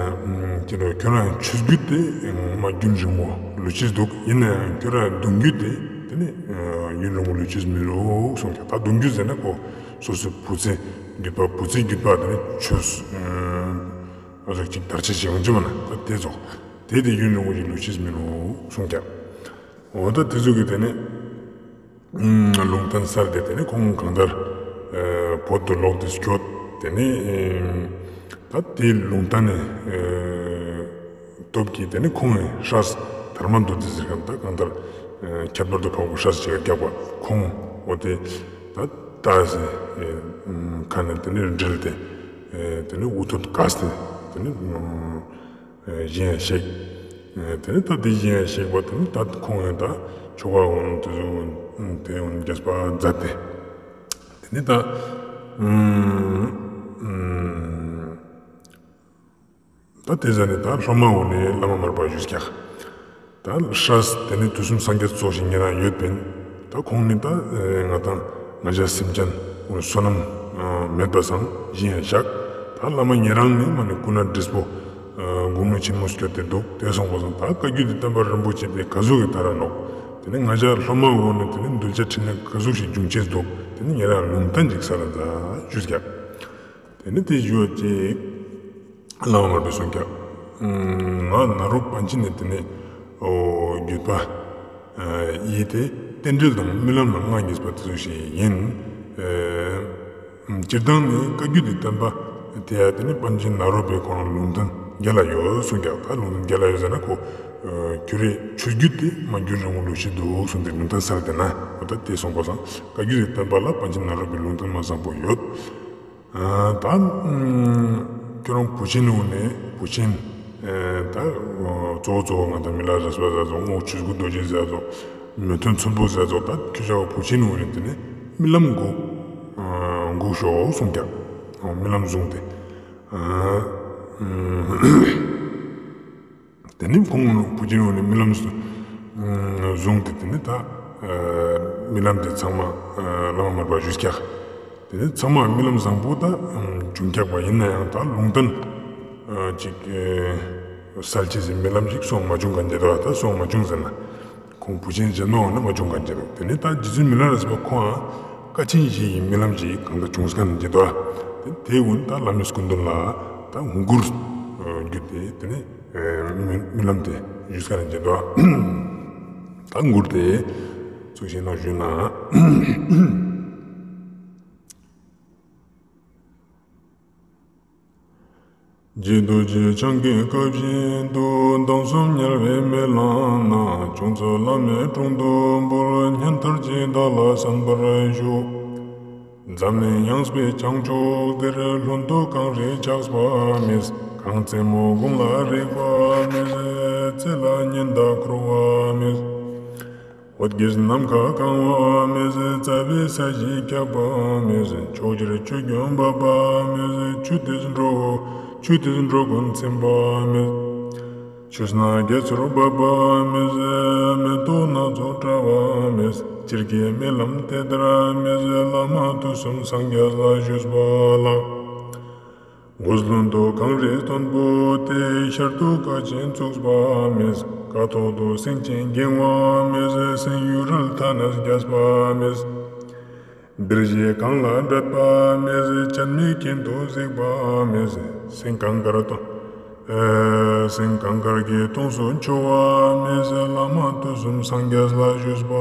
ཁྱོད་རང་ཆོས་བརྒྱུད་དེ་མ་རྒྱུན་རིང་མོ་ལུས་ཅེས་འདུག། ཡིན་ན་ཡང་ཁྱོད་རང་གདུང་རྒྱུད་དེ་དེ་ནི་ཡུན་རིང་མོ་ལུས་ཅེས་མི་རུག་གསུངས་ཀྱག། ད་གདུང་རྒྱུད་ཟེར་ན་ཁོ་ སོ་སོའི་བུ་ཚའི་རྒྱུད་པ་བུ་ཚའི་རྒྱུད་པ་དེ་ནི་ཆོས་ཨ་ཟུག་ཅིག་དར་ཆ་ཞིག་ཡོང་ཅེས་མ་ན་ད་དེ་ཙོགས་དེ་དེ་ཡུན་རིང་པོ་ཞིག་ལུས་ཤེས་མི་རུང་གསུངས་ཀྱག། འོ་ད་དེ་ཙོགས་ཀྱི་དེ་ནི་ལུང་བསྟན་སལ་ཏེ་དེ་ནི་ཁོང་གང་ལྟར་ཨ་བོད་དུ་ལོག་སྟེ་སྐྱོད། དེ་ནི་ཨ་ད་དེའི་ལུང་བསྟན་ནི་ཨ་སྟོབས་ཀྱིས་དེ་ནི་ཁོང་ངི་སྲས་དར་མ་མདོ་སྡེ་ཟེར་མཁན་ད་གང་ལྟར་ཨ་ཁྱད་པར་དུ་འཕགས་པའི་སྲས་ཅིག་ག་རྒྱག་པ་ཁོང་འོ་དེ་ད་ད་ཟེར་ཨ་ཁ་ནས་དེ་ནི་འབྲེལ་ཏེ་ཨ་དེ་ནི་དབུ་ཐོད་བཀག་སྟེ་དེ་ནི་ཨ་གཞན་ཡང་གཤེགས། ཨ་དེ་ནི་ད་དེ་གཞན་ཡང་གཤེགས་པ་དེ་ནི་ད་ཁོང་ཡང་ད་ཆོ་ག་འོ་དེ་ཚོ་དེ་འོ་རྒྱས་པ་མཛད་དེ། དེ་ནི་ད་ཨ་ཨ་ད་དེ་ཟ་ནི་ད་སློབ་མ་འོ་ནི་བླ་མ་མར་པ་བཞུགས་ཀྱག། ད་སྲས་དེ་ནི་དུས་གསུམ་སངས་རྒྱས་ཙོགས་ཤིག་ཉེ་རང་ཡོད་པིན། ད་ཁོང་ནི་ད་ཨེ་ང་དང་ང་ཞ་སེམས་ཅན་འོ་ནི་བསོད་ནམས་ཨ་མེད་པ་སང་གཞན་ཡང་བཞག། ད་བླ་མ་ཉེ་རང་ནི་མ་ནི་སྐུ་ན་བགྲེས་པོ་ཨ་དགུང་ལོ་ཆེན་མོ་སྐྱོད་དེ་འདུག། དེ་སོང་པ་སང་ད་བཀའ་བརྒྱུད་དེ་བསྟན་པ་རིན་པོ་ཆེ་དེ་ག་ཟུག་གི་དར་ར་ནོག། དེ་ནི་ང་ཞ་སློབ་མ་འོ་ནི་དེ་ནི་གདུལ་བྱ་འཕྲིན་ལས་ག་ཟུག་ཞིག་འབྱུང་ཅེས་འདུག། དེ་ནི་ཉེ་རང་ལུང་བསྟན་ཅིག་སལ་ལ་ད་ཞུས་ཀྱག། དེ་ནི་དེ་ཞུ་བ་ཅིག་བླ་མ་མར་པས་གསུངས་ཀྱག། ང་ནཱ་རོ་པཎ་ཆེན་ནི་དེ་ནི་འོ་བརྒྱུད་པ་ཨ་ཡིན་ཏེ་རྟེན་འབྲེལ་དང་རྨི་ལམ་ལ་མངའ་བརྙེས་པ་དེ་ཚོ་ཞིག་ཡིན། ཨ་སྤྱིར་བཏང་ནི་བཀའ་བརྒྱུད་དེ་བསྟན་པ་དེ་ཡང་དེ་ནི་པཎ་ཆེན་ནཱ་རོ་པས་ཁོང་ལུང་བསྟན་རྒྱལ་ལ་ཡོད་གསུངས་ཀྱག། ད་ལུང་བསྟན་རྒྱལ་ལ་ཡོད་ཟེར་ན་ཁོ་ཨ་ཁྱོད་རའི་ཆོས་བརྒྱུད་དེ་མ་འགྱུར་རིང་པོ་ལུས་ཤེས་འདུག་གསུངས་ཏེ་ལུང་བསྟན་སལ་ཏེ་ན་འོ་ད་དེ་སོང་པ་སང་བཀའ་བརྒྱུད་དེ་བསྟན་པ་ལ་པཎ་ཆེན་ནཱ་རོ་པའི་ལུང་བསྟན་མ་བཟང་པོ་ཡོད། ཨ་ད་ཨ་ཁྱོད་རང་བུ་ཆེན་འོ་ནི་བུ་ཆེན་ཨ་ད་གཙོ་བོ་གཙོ་བོ་ང་དང་མི་ལ་རས་པ་ཟེར་ཙོགས་རྔོག་ཆོས་སྐུ་རྡོ་རྗེ་ཟེར་ཙོགས་མེས་སྟོན་ཚོམ་བུ་ཟེར་ཙོགས་ད་ཁྱོད་ཅག་བུ་ཆེན་འོ་ནི་དེ་ནི་རྨི་ལམ་འགུགས་ཨ་འགུགས་ཤོག་གསུངས་ཀྱག། རྨི་ལམ་བཟུང་སྟེ་ཨ་ཨ་དེ་ནི་ཁོང་བུ་ཆེན་འོ་ནི་རྨི་ལམ་བཟུང་སྟེ་དེ་ནི་ད་རྨི་ལམ་དེ་ཚང་མ་བླ་མ་མར་པ་ཞུས་ཀྱག། དེ་ནི་ཚང་མ་རྨི་ལམ་བཟང་པོ་ད་བྱུང་ཀྱག་པ་ཡིན་ན་ཡང་ད་ལུང་བསྟན་ཅིག་སལ་ཅེས་སི་རྨི་ལམ་ཞིག་སོང་མ་བྱུང་ག་འདི་དོ་ད་སོང་མ་བྱུང་ཟེར་ན། ཁོང་བུ་ཆེན་གཞན་མ་འོ་ན་མ་བྱུང་ག་འདི་དོ། དེ་ནི་ད་རྗེ་བཙུན་མི་ལ་རས་པ་ཁོང་ཨ་བཀའ་ཆེན་བཞི་ཡི་རྨི་ལམ་ཞིག་གང་ལྟར་བྱུང་ས་ག་འདི་དོ། དེ་དེ་འོ་ན་ད་བླ་མའི་སྐུ་མདུན་ལ་ད་མགུར་བརྒྱུད་དེ་དེ་ནི་རྨི་ལམ་དེ་ཞུས་ས་ག་འདི་དོ། ད་མགུར་དེ་ཚུགས་ཤིག་ན་ཞུས་ན། རྗེ་རྡོ་རྗེ་འཆང་གི་སྐབས་བཞིན་དུ། མདང་གསུམ་དམྱལ་བའི་རྨི་ལམ་ན། བྱུང་ཚུལ་བླ་མའི་དྲུང་དུ་འབུལ། ཉན་ཐོས་ཀྱིས་བདག་ལ་གསན་པར་ཞུ། འཛམ་གླིང་ཡངས་པའི་བྱང་ཕྱོགས་འདིར། ལྷུན་སྟུག་གངས་རི་ཆགས་པ་མེད། གངས་རྩེ་མོ་དགུང་ལ་རེག་པ་མེད། རྩེ་ལ་ཉི་ཟླ་འཁོར་བ་མེད། འོད་ཀྱིས་ནམ་མཁའ་གང་བ་མེད། རྩ་བའི་ས་གཞི་ཁྱབ་པ་མེད། ཕྱོགས་བཞིར་ཆུ་རྒྱུན་འབབ་པ་མེད། ཆུ་དེས་འགྲོ་ཆུ་དེས་འགྲོ་ཀུན་ཚིམ་པ་མེད། ཆུ་སྣ་དགེ་ཚུལ་འབབ་པ་མེད། མེ་ཏོག་སྣ་ཚོགས་བཀྲ་བ་མེད། སྤྱིར་གྱི་རྨི་ལམ་དེ་ལྟར་མེད། བླ་མ་དུས་གསུམ་སངས་རྒྱས་ལ་ཞུས་པ་ལགས། མགོ་ལྷུན་སྟུག་གངས་རིའི་མཐོན་པོ་སྟེ། ཤར་དུ་བསྐལ་ཆེན་བཙུགས་པ་མེད། ཀ་ཐོག་ཏུ་སེང་ཆེན་འགེངས་པ་མེད། སེང་ཡུ་རལ་ཐ་ན་རྒྱས་པ་མེད། སྡེར་བཞི་གངས་ལ་བགྲད་པ་མེད། སྤྱན་མིག་གྱེན་དུ་གཟིགས་པ་མེད། སེང་གངས་དཀར་སྟོན་ཨེ་སེང་གངས་དཀར་གྱི་དུས་སུ་འཕྱོ་བ་མེད། བླ་མ་དུས་གསུམ་སངས་རྒྱས་ལ་ཞུས་པ་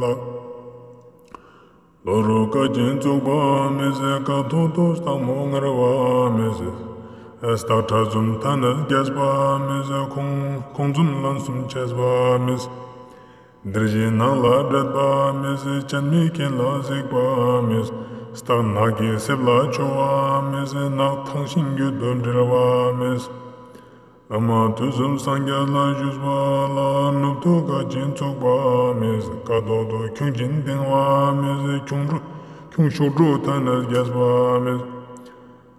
ལགས། ལྷོ་རུ་བསྐལ་ཆེན་བཙུགས་པ་མེད། ཀ་ཐོག་ཏུ་སྟག་མོ་ངར་བ་མེད། སྟག་ཁྲ་འཛུམ་ཐ་ན་རྒྱས་པ་མེད། ཁོང་ཁོང་འཛུམ་ལན་གསུམ་ཆེས་པ་མེད། སྡེར་བཞི་ནགས་ལ་བགྲད་པ་མེད། སྤྱན་མིག་གྱེན་ལ་གཟིགས་པ་མེད། སྟག་ནགས་ཀྱི་གསེབ་ལ་འཕྱོ་བ་མེད། ནགས་ཐང་ཤིང་རྒྱུད་དུ་འབྲེལ་བ་མེད། བླ་མ་དུས་གསུམ་སངས་རྒྱས་ལ་ཞུས་པ་ལགས། ནུབ་ཏུ་བསྐལ་ཆེན་བཙུགས་པ་མེད། ཀ་ཐོག་ཏུ་ཁྱུང་ཆེན་ལྡིང་བ་མེད། ཁྱུང་འབྲུག་ཁྱུང་ཤུག་འབྲུག་ཐ་ན་རྒྱས་པ་མེད།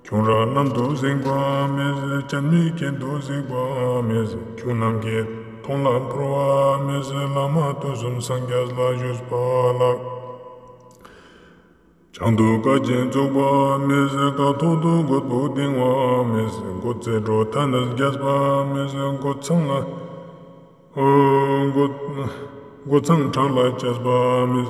ཁྱུང་རལ་གནམ་དུ་བསྲིངས་པ་མེད། སྤྱན་མིག་གྱེན་དུ་གཟིགས་པ་མེད། ཁྱུང་རྣམས་ཀྱི་མཐོངས་ལ་འཕུར་བ་མེད། བླ་མ་དུས་གསུམ་སངས་རྒྱས་ལ་ཞུས་པ་ལགས། བྱང་དུ་བསྐལ་ཆེན་བཙུགས་པ་མེད། ཀ་ཐོག་ཏུ་རྒོད་པོ་ལྡིང་བ་མེད། རྒོད་ཚེ་འགྲོ་ཐ་ན་རྒྱས་པ་མེད། རྒོད་ཚང་ལ་རྒོད་རྒོད་ཚང་བྲག་ལ་ཆགས་པ་མེད།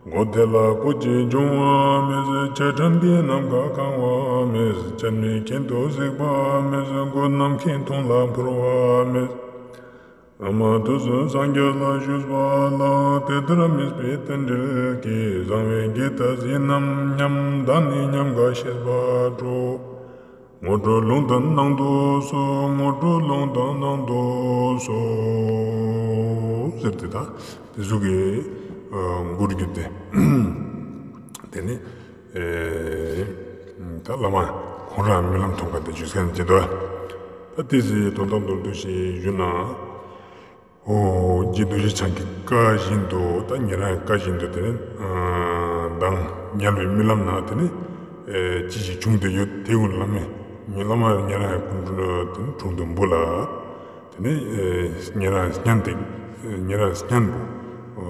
སྒོ་དེ་ལ་སྐུ་མཆེད་འབྱུང་བ་མེད། ཆ་ཕྲན་གྱི་ནམ་མཁའ་གང་བ་མེད། སྤྱན་མིག་གྱེན་དུ་གཟིགས་པ་མེད། སྒོ་ནམ་མཁའི་མཐོངས་ལ་འཕུར་བ་མེད། བླ་མ་དུས་གསུམ་སངས་རྒྱས་ལ་ཞུས་པ་ལགས། དེ་ལྟར་དམིགས་པའི་རྟེན་འབྲེལ་གྱིས། བཟང་བའི་དགེ་རྩ་ཡིན་ནམ་སྙམ། བདག་ནི་ཉམས་དགའ་ཤེས་པ་སྤྲོ། ངོ་སྤྲོད་ལུང་བསྟན་གནང་དུ་གསོལ། ངོ་སྤྲོད་ལུང་བསྟན་གནང་དུ་གསོལ། ཟེར་ཏེ་ད་དེ་ཟུག་གི་མགུར་བརྒྱུད་དེ། དེ་ནི་ད་བླ་མ་ཁོང་རང་རྨི་ལམ་མཐོང་མཁན་དེ་ཞུས་མཁན་ཅིག་འདུག། ད་དེ་ཟེར་དོན་དག་མདོར་བསྡུས་ཤིག་ཞུས་ན། འོ་རྗེ་རྡོ་རྗེ་འཆང་གི་བཀའ་བཞིན་དུ་ད་ཉེ་རང་བཀའ་བཞིན་དུ་དེ་ནི་མདང་ཉལ་བའི་རྨི་ལམ་ན་དེ་ནི་ཅི་ཞིག་བྱུང་སྟེ་ཡོད། དེ་ཀུན་བླ་མས་ཉེ་བླ་མ་ཉེ་རང་ཡང་ཀུན་དེ་ནི་དྲུང་དུ་འབུལ་ལ། དེ་ནི་ཉེ་རང་སྙན་དེ་ཉེ་རང་སྙན་པོ་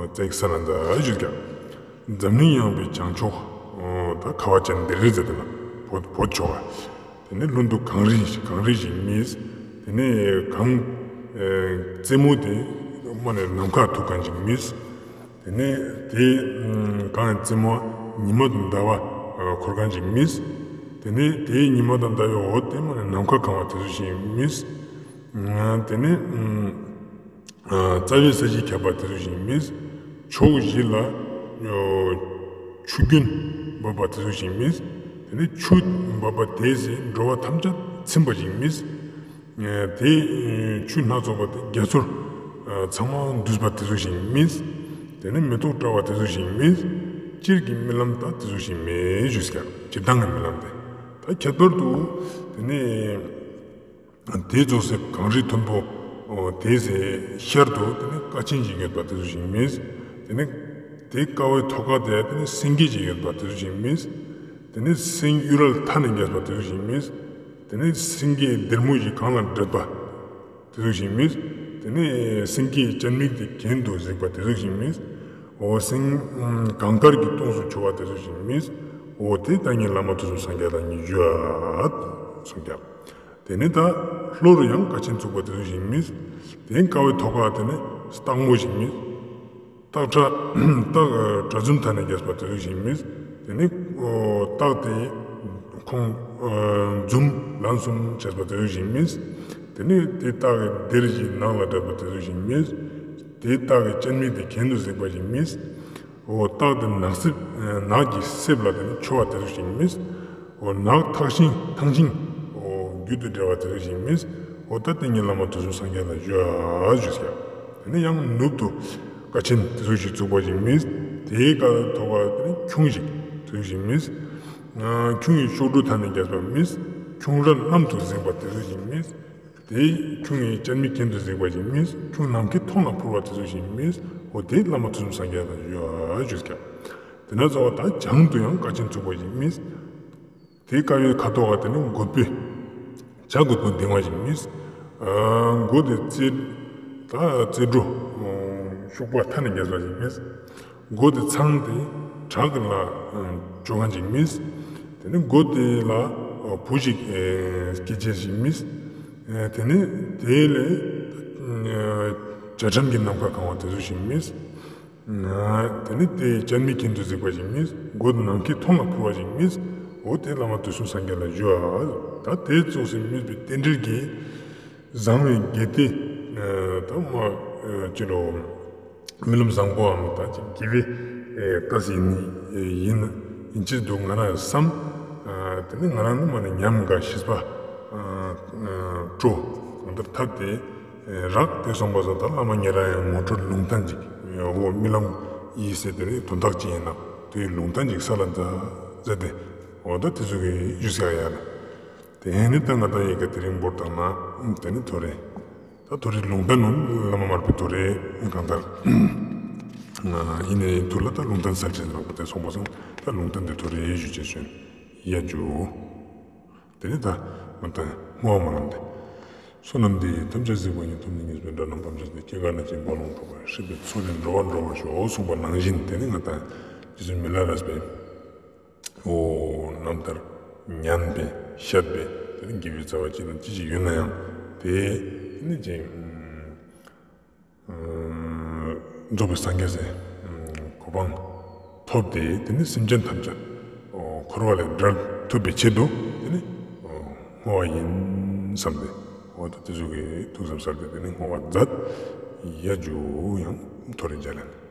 བརྩེགས་ས་ན་འཛའ་ཞུས་ཀྱང་། འཛམ་གླིང་ཡངས་པའི་བྱང་ཕྱོགས་ད་ཁ་བ་ཅན་འདིར་ཟེར་དེ་ན་བོད་བོད་ཕྱོགས། དེ་ནས་ལྷུན་སྟུག་གངས་རི་གངས་རི་ཞིག་རྨིས། དེ་ནས་གངས་རྩེ་མོ་དེ་མ་ནས་ནམ་མཁའ་ཐུག་མཁན་ཞིག་རྨིས། དེ་ནས་དེ་གངས་རྩེ་མོ་ཉི་མ་དང་ཟླ་བ་འཁོར་མཁན་ཞིག་རྨིས། དེ་ནས་དེའི་ཉི་མ་དང་ཟླ་བའི་འོད་དེ་མ་ནས་ནམ་མཁའ་གང་བ་དེ་ཚོ་ཞིག་རྨིས། དེ་ནས་རྩ་བའི་ས་གཞི་ཁྱབ་པ་དེ་ཚོ་ཞིག་རྨིས། ཕྱོགས་བཞི་ལ་ཆུ་རྒྱུན་འབབ་པ་དེ་ཚོ་ཞིག་རྨིས། དེ་ནས་ཆུ་འབབ་པ་དེས་འགྲོ་བ་ཐམས་ཅད་ཚིམ་པ་ཞིག་རྨིས། དེ་ཆུ་སྣ་ཚོགས་པ་དེ་རྒྱ་མཚོར་ཚང་མ་འདུས་པ་དེ་ཚོ་ཞིག་རྨིས། དེ་ནས་མེ་ཏོག་བཀྲ་བ་དེ་ཚོ་ཞིག་རྨིས། སྤྱིར་གྱི་རྨི་ལམ་དག་དེ་ཚོ་ཞིག་རྨིས་ཞུས་ཀྱང་སྤྱིར་བཏང་གི་རྨི་ལམ་དེ་ད་ཁྱད་པར་དུ་དེ་ནས། དེ་ཙོགས་སེ་གངས་རི་མཐོན་པོ་དེ་ཟེ་ཤར་དུ་དེ་ནི་ཀ་ཆེན་ཞིག་ཡོད་པ་དེ་ཚོ་ཞིག་རྨིས། དེ་ནི་དེ་ཀ་བའི་ཐོག་ཁ་དེ་དེ་ནི་སེང་གེ་ཞིག་ཡོད་པ་དེ་ཚོ་ཞིག་རྨིས། དེ་ནི་སེང་གཡུ་རལ་མཐའ་ནས་རྒྱས་པ་དེ་ཚོ་ཞིག་རྨིས། དེ་ནི་སེང་གེའི་སྡེར་མོ་ཞིག་གང་ལ་བགྲད་པ་དེ་ཚོ་ཞིག་རྨིས། དེ་ནི་སེང་གེའི་སྤྱན་མིག་དེ་གྱེན་དུ་གཟིགས་པ་དེ་ཚོ་ཞིག་རྨིས། འོ་སེང་གངས་དཀར་གྱི་ལྟོངས་སུ་གྱུར་པ་དེ་ཚོ་ཞིག་རྨིས། འོ་དེ་ད་ཉིད་བླ་མ་དུས་གསུམ་སངས་རྒྱས་ལ་ཉེ་ཞུ་ཨ་གསུངས་ཀྱང་། དེ་ནས་ད་ལྷོ་རུ་ཡང་ཀ་ཆེན་བཙུགས་པ་དེ་ཚོ་ཞིག་རྨིས། དེ་ཀ་བའི་ཐོག་ཁ་དེ་ནས་སྟག་མོ་ཞིག་རྨིས། སྟག་ཁྲ་སྟག་གྲ་འཛུམ་མཐའ་ནས་རྒྱས་པ་དེ་ཚོ་ཞིག་རྨིས། དེ་ནས་སྟག་དེ་ཁོང་འཛུམ་ལན་གསུམ་བྱས་པ་དེ་ཚོ་ཞིག་རྨིས། དེ་ནས་དེ་སྟག་གི་སྡེར་ཞིག་ནགས་ལ་བགྲད་པ་དེ་ཚོ་ཞིག་རྨིས། དེ་སྟག་གི་སྤྱན་མིག་དེ་གྱེན་དུ་གཟིགས་པ་ཞིག་རྨིས། འོ་སྟག་དེ་ནགས་གསེབ་ནགས་ཀྱི་གསེབ་ལ་དེ་ནི་འཕྱོ་བ་དེ་ཚོ་ཞིག་རྨིས། འོ་ནགས་ཐག་ཤིང་ཐང་ཤིང་འོ་རྒྱུད་དུ་འབྲེལ་བ་དེ་ཚོ་ཞིག་རྨིས། འོ་ད་དེ་ཉིད་བླ་མ་དུས་གསུམ་སངས་རྒྱས་ལ་ཞུ་ཨ་ཞུས་ཀྱང་། དེ་ནས་ཡང་ནུབ་ཏུ་ཀ་ཆེན་དེ་ཚོ་ཞིག་བཙུགས་པ་ཞིག་རྨིས། དེའི་ཀ་ཐོག་ཁ་དེ་ནི་ཁྱུང་ཞིག་དེ་ཚོ་ཞིག་རྨིས། ཁྱུང་ཡི་གཤོག་སྒྲོ་མཐའ་ནས་རྒྱས་པ་རྨིས། ཁྱུང་རལ་གནམ་དུ་གཟིགས་པ་དེ་ཚོ་ཞིག་རྨིས། དེའི་ཁྱུང་ཡི་སྤྱན་མིག་གྱེན་དུ་གཟིགས་པ་ཞིག་རྨིས། ཁྱུང་ནམ་མཁའི་མཐོངས་ལ་འཕུར་བ་དེ་ཚོ་ཞིག་རྨིས། འོ་དེ་བླ་མ་དུས་གསུམ་སངས་རྒྱས་ལ་ཞུ་ཨ་ཞུས་ཀྱང་། དེ་ན་ཚོ་ད་བྱང་དུ་ཡང་ཀ་ཆེན་བཙུགས་པ་ཞིག་རྨིས། དེའི་ཀ་བའི་ཁ་ཐོག་ག་དེ་ནི་རྒོད་པོའི་བྱ་རྒོད་པོ་ལྡིང་བ་ཞིག་རྨིས། མགོ་དེ་རྩེ་ད་རྩེ་སྒྲོ་ཤུག་པ་མཐའ་ནས་རྒྱས་པ་ཞིག་རྨིས། མགོ་དེ་ཚང་དེ་བྲག་ལ་ཅོ་མཁན་ཞིག་རྨིས། དེ་ནི་མགོ་དེ་ལ་བུ་ཞིག་སྐྱེ་ཅེས་ཞིག་རྨིས། དེ་ནི་དེ་ལས་བྱ་ཁྲམ་གྱི་ནམ་མཁའ་གང་བ་དེ་ཚོ་ཞིག་རྨིས། དེ་ནི་དེ་སྤྱན་མིག་གྱེན་དུ་གཟིགས་པ་ཞིག་རྨིས། མགོ་དེ་ནམ་མཁའི་མཐོངས་ལ་འཕུར་བ་ཞིག་རྨིས། འོ་དེ་བླ་མ་དུས་གསུམ་སངས་རྒྱས་ལ་ཞུ་ཨ། ད་དེ་ཙོགས་སེ་རྨིས་པའི་རྟེན་འབྲེལ་གྱིས། བཟང་བའི་དགེ་སྡིག་ད་མ་ཅི་ལོ། རྨི་ལམ་བཟང་པོའམ་ད་ཅིག་དགེ་བའི་ལྟས་ཡིན་ཡིན་ཡིན་ཅི་འདུག་ང་རང་བསམ། དེ་ནི་ང་རང་ནི་མ་ནི་ཉམས་དགའ་ཤེས་པ་སྤྲོ་གང་ལྟར་ཐབས་དེ་རག་དེ་སོང་པ་སོང་ད་བླ་མ་ཉེ་རང་ཡང་ངོ་སྤྲོད་ལུང་བསྟན་ཅིག་འོ་རྨི་ལམ་ཡིན་ཟེར་དེ་ནི་དོན་དག་ཅི་ཡིན་ན་དེ་ལུང་བསྟན་ཅིག་ས་ལ་འཛའ་ཟེར་ཏེ་འོ་ད་དེ་ཚོ་གི་ཞུས་ཡ་ཡ་ལ། དེ་ནི་ད་ང་ད་ཡི་གེ་དེ་རིང་འབོར་བཏང་ན་དེ་ནི་ཐོ་རེ། ད་ཐོ་རེ་ལུང་བསྟན་ནོ་བླ་མ་མར་པའི་ཐོ་རེ་གང་ལྟར། ཡིན་ནའི་ཐུར་ལ་ད་ལུང་བསྟན་སལ་ཆེན་རང་པོ་དེ་སོང་པ་སོང་ད་ལུང་བསྟན་དེ་ཐོ་རེ་ཞུ་ཅེས་ཞུ་ཡ་ཇུ། དེ་ནི་ད་མ་ད་བསྔོ་བ་སྨོན་ལམ་དེ། བསོད་ནམས་འདི་ཡིས་ཐམས་ཅད་གཟིགས་པ་ཉིད། ཐོབ་ནས་ཉེས་པའི་དགྲ་རྣམས་ཕམ་བྱས་ཏེ། སྐྱེ་རྒ་ན་འཆིའི་རྦ་ཀློང་འཁྲུགས་པ་ཡི། སྲིད་པའི་མཚོ་ལས་འགྲོ་བ་སྒྲོལ་བར་ཤོག་གསུངས་པ་ནང་བཞིན་དེ་ནི་ང་ད་རྗེ་བཙུན་མི་ལ་རས་པའི་འོ་རྣམ་ཐར་ཉན་པའི་བཤད་པའི་དེ་ནི་དགེ་བའི་རྩ་བ་ཅི་དང་ཅི་ཞིག་ཡོད་ན་ཡང་དེ་ནི་ཅིག་རྫོགས་པའི་སངས་རྒྱས་སི་གོ་འཕང་ ཐོབ་སྟེ་དེ་ནི་སེམས་ཅན་ཐམས་ཅད་འཁོར་བ་ལས་བསྒྲལ་ཐུབ་པའི་ཆེད་དུ་དེ་ནི་བསྔོ་བ་ཡིན་བསམ་སྟེ། འོ་ད་དེ་ཟུག་གི་ཐུགས་བསམ་གསལ་ཏེ་དེ་ནི་བསྔོ་བ་མཛད། ཡ་ཇུ་ཡང་ཐོ་རེ་མཇལ་ལན།